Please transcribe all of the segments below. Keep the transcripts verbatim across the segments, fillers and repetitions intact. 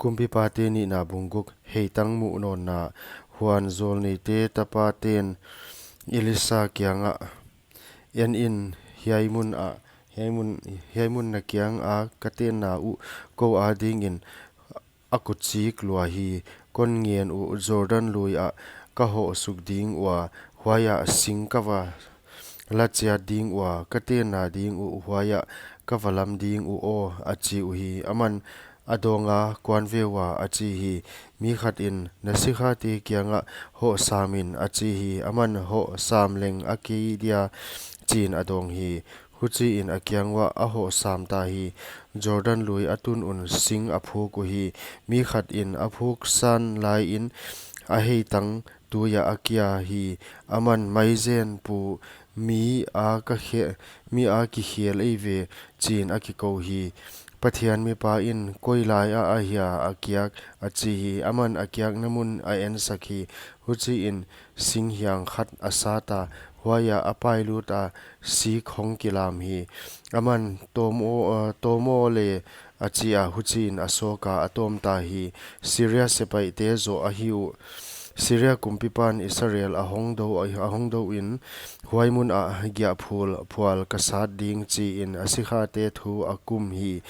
Kumpipate Nihna bung guk. Heitang muh nawnna. Huan zawlneite tapaten Elisa kiangah, En in, hiai mun ah, hiai mun, hiai mun na kianga ka tenna uh kou adingin a kuchik lua hi. Kon ngen uh, Jordan lui ah ka hoh suk ding ua, huaiah sing ka va la chiat ding ua, ka tenna ding uh huaiah ka va lam ding uh aw, a chi uhi. Aman a dawnga, Kuan ve ua, a chi hi. Mi khatin, Na sikhate kiangah hoh sam in, a chi hi. Aman, Hoh sam leng a kei dia, chiin a dawng hi. Huchiin a kiang uah a hoh sam ta hi. Jordan lui a tun un sing a phuk uhi. Mi khatin a phuk san laiin a heitang tuiah a kia hi. Aman, Maizen pu, mi a ka khe-, mi a kikhel ei ve, chiin a kikou hi. Pathian mipa in, Koi lai ah ahia a kiak? a chi hi. Aman a kiakna mun a ensak hi. Huchiin sing hiang khat a sat a, huaiah a pailut a, sik hong kilam hi. Aman, Tawm aw, a, tawm aw le, a chi a, huchiin a sawk a, a tawm ta hi. Syria sepaihte zoh ahi uh. Syria kumpipan Israel a hong dou, a hong dou in, Huai mun ah giahphul phual ka sat ding, chiin a sikhate thu a kum hi.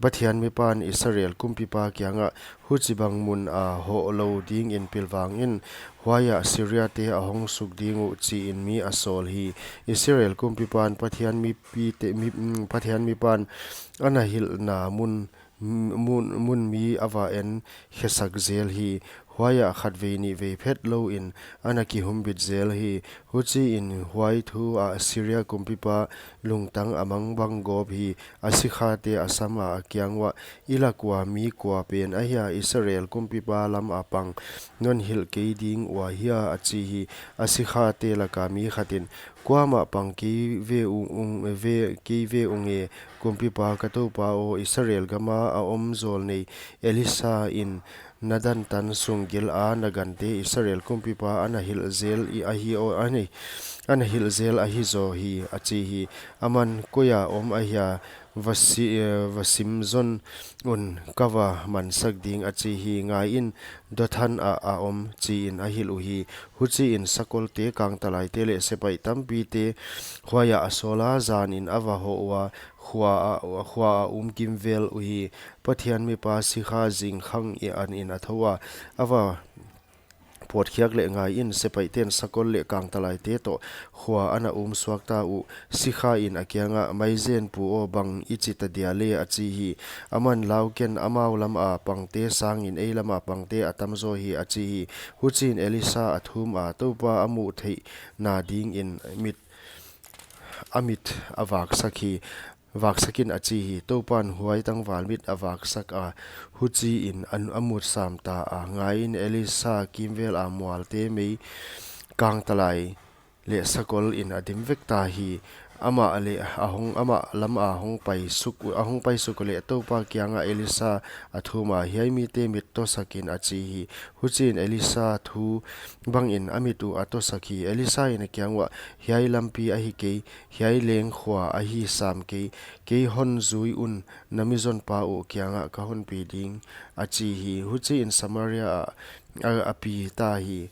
Pathian mipan Israel kumpipa kiangah, Huchibang mun a hoh lou dingin pilvang in, huaiah Syriate a hong suk ding uh, chiin mi a sawl hi. Israel kumpipan Pathian mipite, mi, mm, Pathian mipan ana hilhna mun, mun, mun mi a va en khesak zel hi. Huaiah khatvei nihvei phet louin ana kihumbit zel hi. Huchiin huai thu ah Syria kumpipa lungtang a mangbang gawp hi. A sikhate a sam a, a kiang uah, I lak ua mi kua pen ahia Israel kumpipa lam a pang non hilh kei ding ua hia? a chi hi. A sikhate laka mi khatin, Kuamah pang kei ve ung, ung, ve, kei ve ung e, kumpipa ka toupa aw, Israel gama a om zawlnei Elisa in na dantan sunggil a na gante Israel kumpipa ana hilh zel i ahi aw, ana, ana hilh zel ahi zaw hi, a chi hi. Aman, Koi a om ahia, va si-, eh, va sim zon un, ka va mansak ding, a chi hi. Ngaiin, Dothan ah a om, chiin a hilh uhi. Huchiin sakolte, kangtalaite leh sepaih tampite huaiah a sawl a, zanin a va hoh ua, khua a, khua a um kimvel uhi. Pathian mipa sikha zingkhang i an in a thou a, a va pawtkhiak leh ngaiin, sepaihten sakol leh kangtalaite toh khua ana um suak ta uh. Sikha in a kiangah, Maizen pu aw, bang i chi ta dia le? a chi hi. Aman, Lau ken, amau lam a pangte sangin ei lam a pangte a tam zaw hi, a chi hi. Huchiin Elisa a thum a, Toupa a muh theihna dingin mit, a mit a vaksak hi. Vaksakin, a chi hi. Toupan huai tangval mit a vaksak a, huchiin a, a mut sam ta a. Ngaiin, Elisa kimvel a mualte mei kangtalai leh sakol in a dim vek ta hi. Amah leh a hong, amah lam a hong pai suk, a hong pai suk leh Toupa kiangah Elisa a thum a, Hiai mite mit tosakin, a chi hi. Huchiin Elisa thu bangin a mit uh a tosak hi. Elisa in a kiang uah, Hiai lampi ahi kei, hiai leng khua ahi sam kei, kei hon zui un, na mizonpa uh kiangah ka hon pi ding, a chi hi. Huchiin Samaria ah a, a pi ta hi.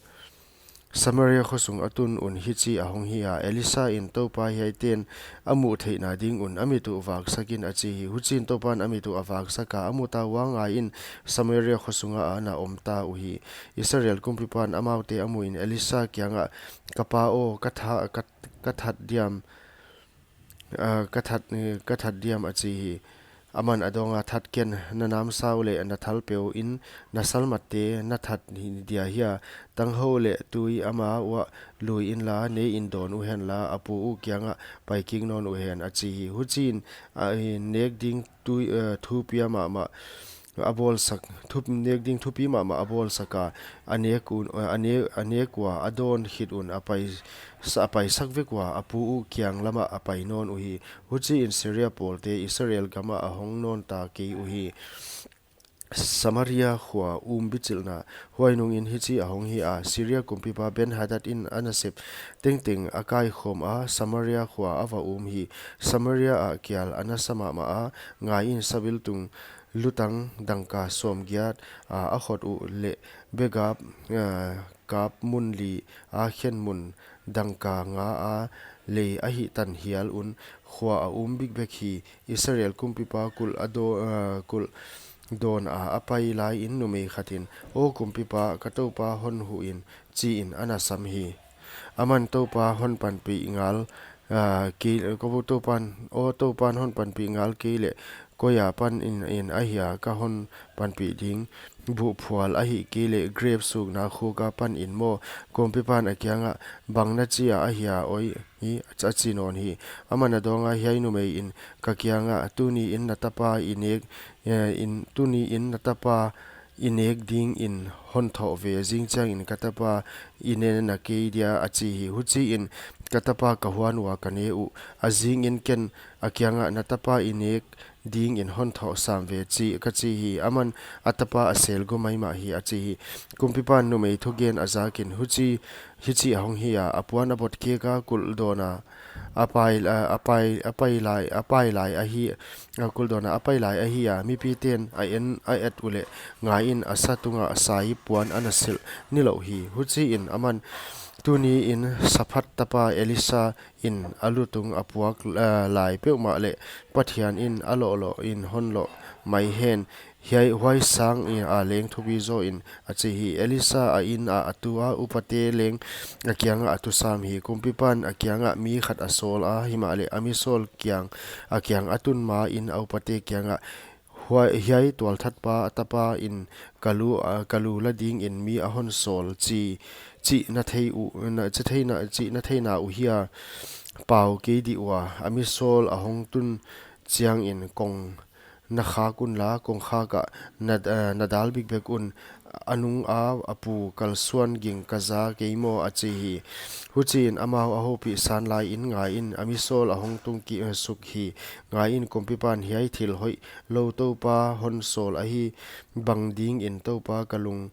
Samaria khosung a tun un hichi a hong hi a, Elisa in, Toupa, hiaiten a muh theihna ding un a mit uh vaksakin, a chi hi. Huchiin Toupan a mit uh a vaksak a, a mu ta ua, ngaiin Samaria khosung ah ana om ta uhi. Israel kumpipan amaute a muin Elisa kiangah, Ka pa aw, ka tha-, ka, ka that diam, ah, ka that, eh, ka that diam, a chi hi. Aman a dawng a, That ken, na namsau leh na thalpeu in na salmatte na that hi dia hia? Tanghou leh tui ama uah lui inla, neiin dawn uhenla, a pu uh kiangah pai kik nawn uhen, a chi hi. Huchiin, a, eh, nek ding tui, eh, thupi mahmah a bawlsak, thup-, nek ding thupi mahmah a bawlsak a, a nek un, a ne-, a nek ua a dawn khit un a pai, sa-, a paisak vek ua, a pu uh kiang lamah a pai nawn uhi. Huchiin Syria pawlte Israel gamah a hong nawn ta kei uhi. Samaria khua um bichilhna. Huai nungin hichi a hong hi a, Syria kumpipa Ben-hadad in a nasep tengteng a kaikhawm a, Samaria khua a va um hi. Samaria ah kial a nasa mahmah a, ngaiin sabiltung lutang dangka sawmgiat a a khot uh leh begap, ah, kap mun li a khen mun dangka nga a lei a hihtan hial un khua a um bikbek hi. Israel kumpipa kulh a do-, ah, kulh dawn a a pai lai in numei khat in, "Aw kumpipa, ka toupa hon huh in," chi in a na sam hi. Aman, "Toupa hon panpih ngal, ah, kei, ko toupan, aw toupan hon panpih ngal kei leh, koi a pan in, in ahia ka hon panpih ding? Buhphual ahihkeileh grep sukna khuk a pan in maw?" Kumpipan a kiangah, "Bang na chi a ahia oi hi?" a chi nawn hi. Aman a dawng a, "Hiai numei in ka kiangah, 'Tuni in na tapa i nek, eh, in, tuni in na tapa i nek ding in hon thoh ve, zing chiang in ka tapa i ne na kei dia,' a chi hi. Huchi in, 'Ka tapa ka huan ua ka ne uh. A zing in ken a kiangah, "Na tapa i nek ding in hon thoh sam ve," chi ka chi hi. Aman a tapa a sel gawp maimah hi," a chi hi. Kumpipan numei thugen a zak in, "Huchi, hichi a hong hi a, a puan a bot kek a kulh dawn a a pai, a, a pai, a pai lai, a pai lai ahi, a kulh dawn a a pai lai ahi a, mipiten a en, a et uleh, ngai in, a sa tungah sai puan a na silh nilouh hi. Huchi in aman, 'Tuni in Saphat tapa Elisa in a lutung a puak, ah, lai peuhmah leh Pathian in a loh loh in hon loh mai hen, hiai huai sang in a leng thupi zaw in,' a chi hi. Elisa a inn ah a tu a, upate leng a kiangah a tu sam hi. Kumpipan a kiangah, 'Mi khat a sawl a, himahleh a mi sawl kiang, a kiang a tun ma in a upate kiangah, "Huai, hiai tualthatpa a tapa in ka lu, a, ka lu la ding in mi a hon sawl chi, chih na thei uh, na, chi theihna, chih na theihna uh hia? Pau kei dih ua, a mi sawl a hong tun chiang in kong na khak un la, kongkhak ah na, eh, na dal bikbek un, a nung a, a pu kalsuan ging ka za kei maw?" a chi hi. Huchi in amau a houpih san lai in, ngai in, a mi sawl a hong tung ki, eh, suk hi. Ngai in, kumpipan, "Hiai thil hoihlou toupa hon sawl ahi, bang ding in toupa ka lung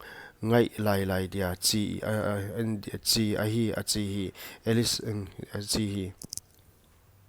ngaih lailai dia?" chi, a, a, chi ahi, a chi hi. Elis, em, a chi hi.